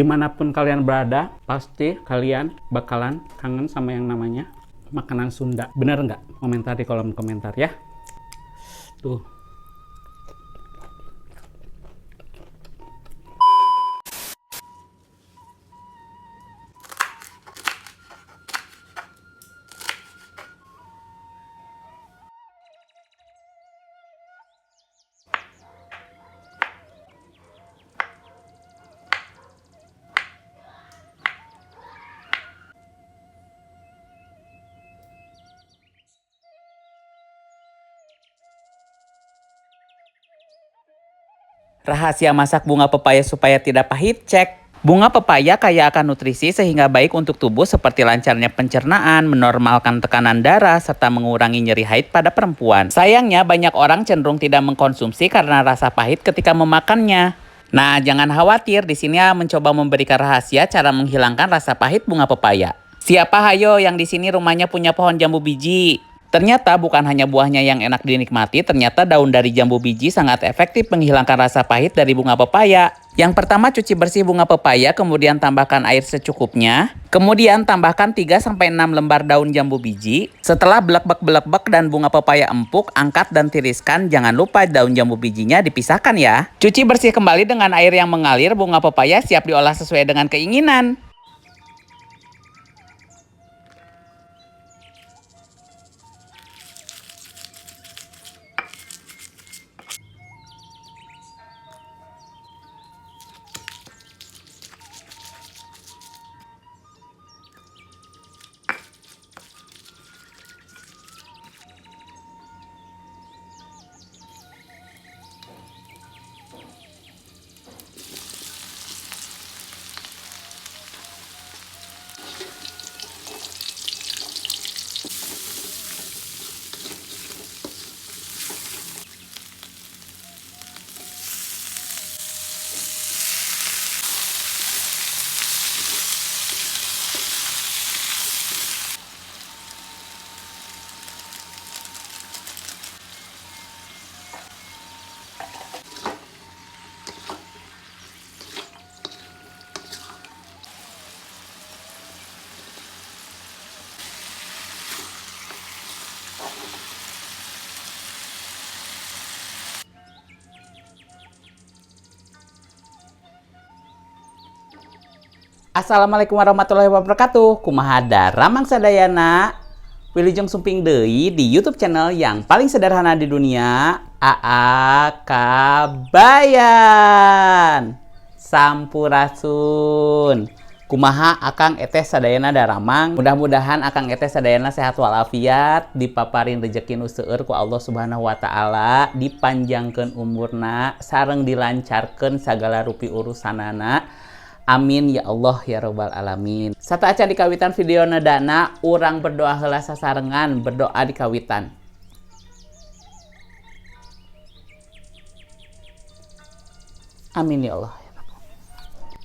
Dimanapun kalian berada, pasti kalian bakalan kangen sama yang namanya makanan Sunda. Bener nggak? Komentar di kolom komentar ya. Tuh. Rahasia masak bunga pepaya supaya tidak pahit, cek. Bunga pepaya kaya akan nutrisi sehingga baik untuk tubuh seperti lancarnya pencernaan, menormalkan tekanan darah, serta mengurangi nyeri haid pada perempuan. Sayangnya banyak orang cenderung tidak mengkonsumsi karena rasa pahit ketika memakannya. Nah, jangan khawatir, di sini mencoba memberikan rahasia cara menghilangkan rasa pahit bunga pepaya. Siapa hayo yang di sini rumahnya punya pohon jambu biji? Ternyata bukan hanya buahnya yang enak dinikmati, ternyata daun dari jambu biji sangat efektif menghilangkan rasa pahit dari bunga pepaya. Yang pertama, cuci bersih bunga pepaya, kemudian tambahkan air secukupnya. Kemudian tambahkan 3-6 lembar daun jambu biji. Setelah blek-blek-blek-blek dan bunga pepaya empuk, angkat dan tiriskan. Jangan lupa daun jambu bijinya dipisahkan ya. Cuci bersih kembali dengan air yang mengalir, bunga pepaya siap diolah sesuai dengan keinginan. Assalamualaikum warahmatullahi wabarakatuh. Kumaha daramang sadayana. Wilujeng sumping deui di YouTube channel yang paling sederhana di dunia, AA Kabayan. Sampurasun. Kumaha akang eteh sadayana daramang. Mudah-mudahan akang eteh sadayana sehat walafiat, dipaparin rejeki nu seueur ku Allah Subhanahu wa taala, dipanjangkeun umurna, sareng dilancarkeun sagala rupi urusanana. Amin ya Allah ya robbal alamin. Satu acan di kawitan video nedana, urang berdoa heula sasarengan, berdoa di kawitan. Amin ya Allah.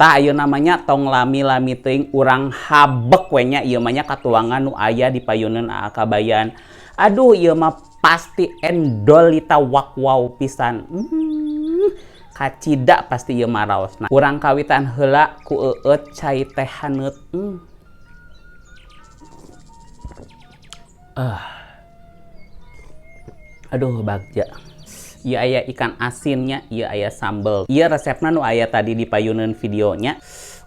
Tah ayeuna namanya tong lami-lami teuing urang habek we nya ieu mah nya katuangan nu aya di payuneun AA Kabayan. Aduh ieu mah pasti endolita wak wow pisan. Kacida pasti ieu mah raosna. Urang kawitan heula ku eueut cai teh haneut. Aduh bagja. Ieu aya ikan asinnya, ieu aya sambel. Ieu resepna nu aya tadi di payuneun videonya.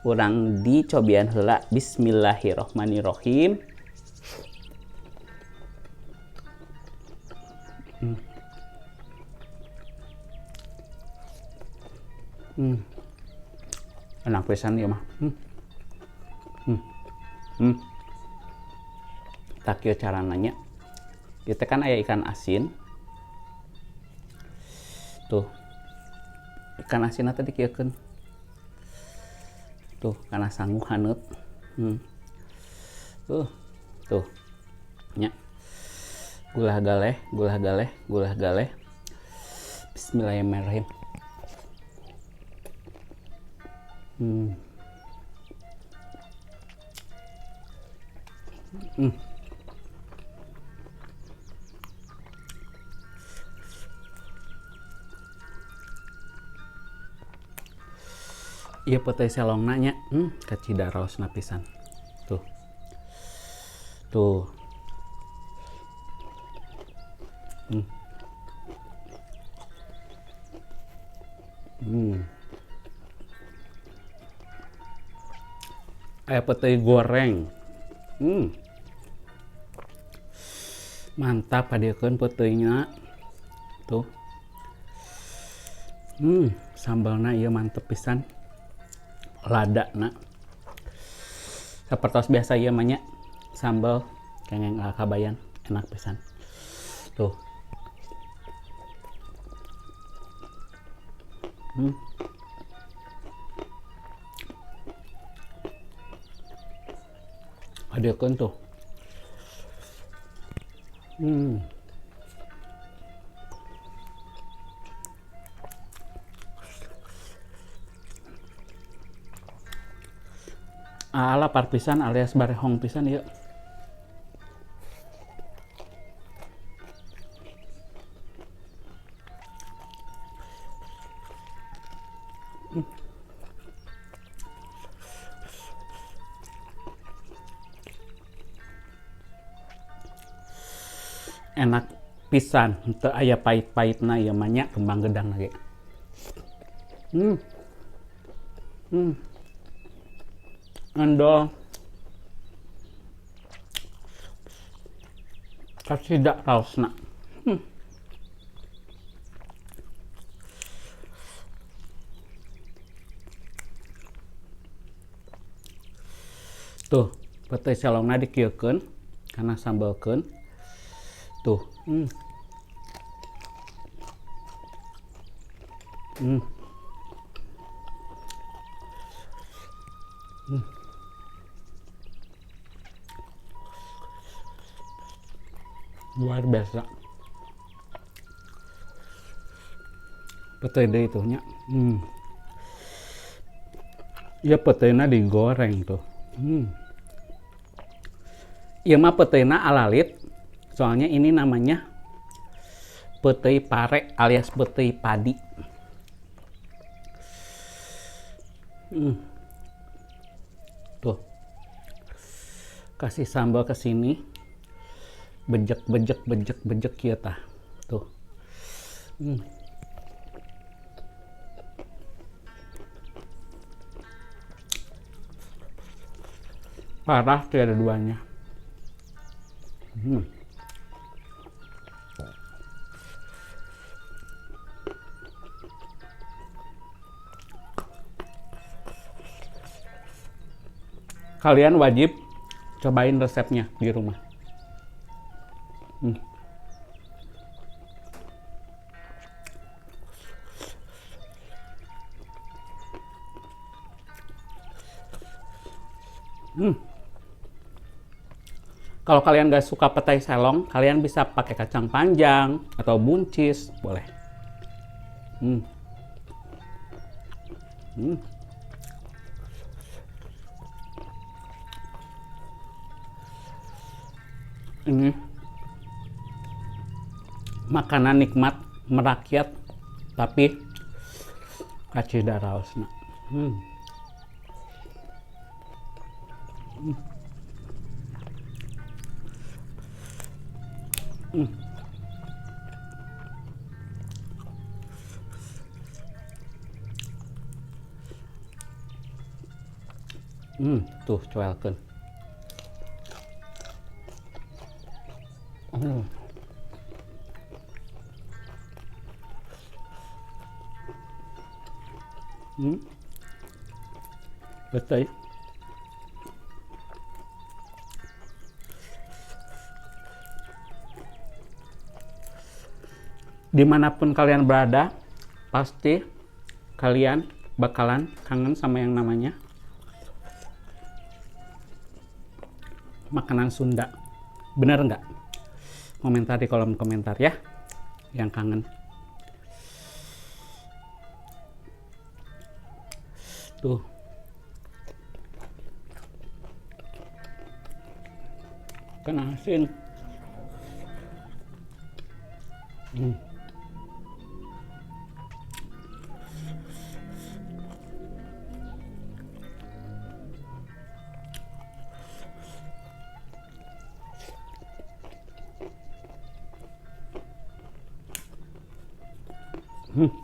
Urang dicobian heula. Bismillahirrohmanirrohim. Enak pisan ieu mah. Tak kieu carana nya. Ieu teh kan aya ikan asin. Tuh. Ikan asinna teh dikieukeun. Tuh, kana sangu haneut. Tuh. Tuh. Nya. Gulah galeh, gulah galeh, gulah galeh. Bismillahirrahmanirrahim. Iya petai selongna nya, kacida raosna pisan. Tuh. Tuh. Aya petai goreng. Mantap hadirkeun petainya. Tuh. Sambalna ieu mantep pisan. Lada na. Sapertos biasa ieu mah nya, sambal kengeng ala kabayan, enak pisan. Tuh. Hadirkeun tuh. Ala par pisan alias barehong pisan ieu. Enak pisan, teu aya pahit-pahitna ieu mah nya, kembang gedang lagi. Endol. Kacida raosna. Tuh, petai selongna dikieukeun kana sambelkeun. Tuh. Luar biasa. Petai deui tuh nya. Ieu peteuna digoreng tuh. Ieu mah peteuna alalit. Soalnya ini namanya petai pare alias petai padi. Tuh. Kasih sambal ke sini. Bejek, bejek, bejek, bejek kieu tah. Tuh. Parah tiada duanya. Kalian wajib cobain resepnya di rumah. Kalau kalian nggak suka petai selong, kalian bisa pakai kacang panjang atau buncis, boleh. Ini makanan nikmat merakyat tapi kacida raosna. Tuh coelkeun. Betul. Dimanapun kalian berada, pasti kalian bakalan kangen sama yang namanya makanan Sunda. Bener nggak? Komentar di kolom komentar ya, yang kangen. Tuh. Kena asin. Duh.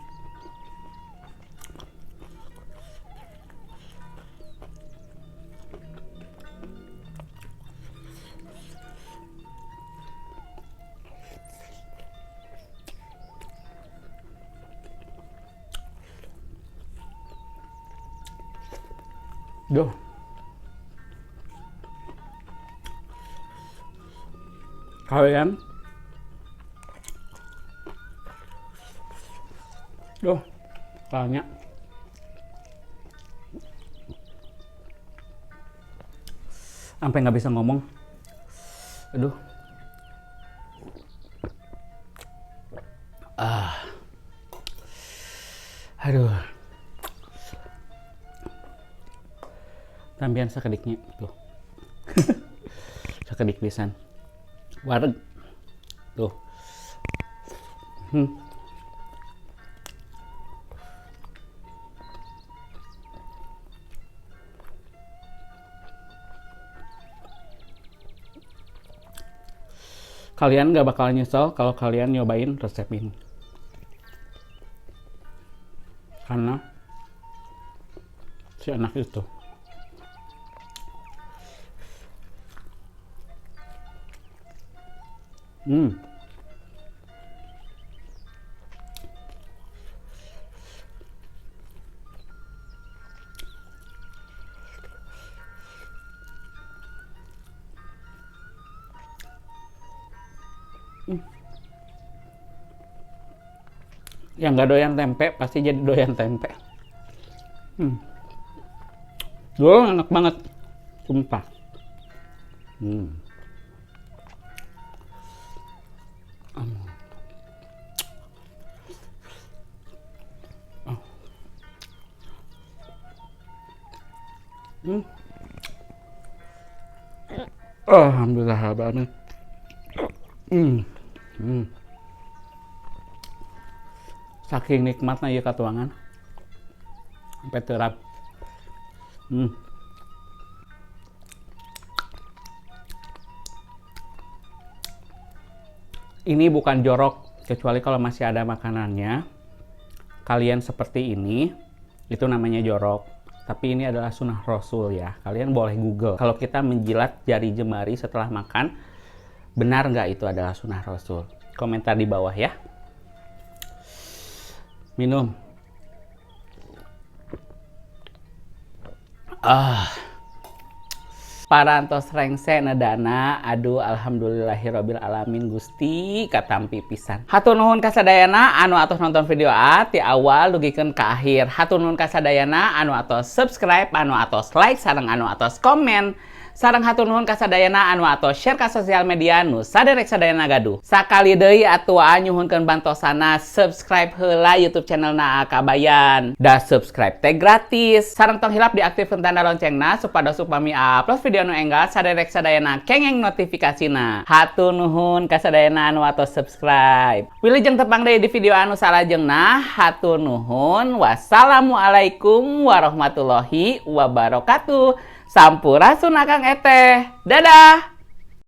Kalian, duh, banyak. Sampai nggak bisa ngomong. Aduh. Ah. Aduh. Tampian sakediknya tuh. Sakedik pisan. Wareg. Tuh. Kalian nggak bakal nyesel kalau kalian nyobain resep ini. Karena si anak itu. Yang nggak doyan tempe pasti jadi doyan tempe. Duh, enak banget, sumpah. Alhamdulillah banget. Saking nikmatnya ya katuangan. Sampai terap. Ini bukan jorok, kecuali kalau masih ada makanannya. Kalian seperti ini, itu namanya jorok. Tapi ini adalah sunnah Rasul ya. Kalian boleh Google. Kalau kita menjilat jari jemari setelah makan, benar nggak itu adalah sunnah Rasul? Komentar di bawah ya. Minum. Parantos rengse nedana, aduh alhamdulillahirabbil alamin Gusti katampi pisan. Hatur nuhun kasadayana anu atos nonton video A ti awal dugikeun ka akhir. Hatur nuhun kasadayana anu atos subscribe, anu atos like, sareng anu atos komen. Sareng hatur nuhun kasadayana anu atos share ka sosial media nu saderek sadayana gaduh. Sakali deui atuh nyuhunkeun bantosana subscribe heula YouTube channelna Kabayan. Da subscribe teh gratis. Sareng tong hilap diaktifkeun tanda loncengna supados upami upload video nu enggal saderek sadayana kengeng notifikasina. Hatur nuhun kasadayana anu atos subscribe. Wilujeng tepang deui di video anu salajengna. Hatur nuhun. Wassalamualaikum warahmatullahi wabarakatuh. Sampurasun Akang Eteh. Dadah.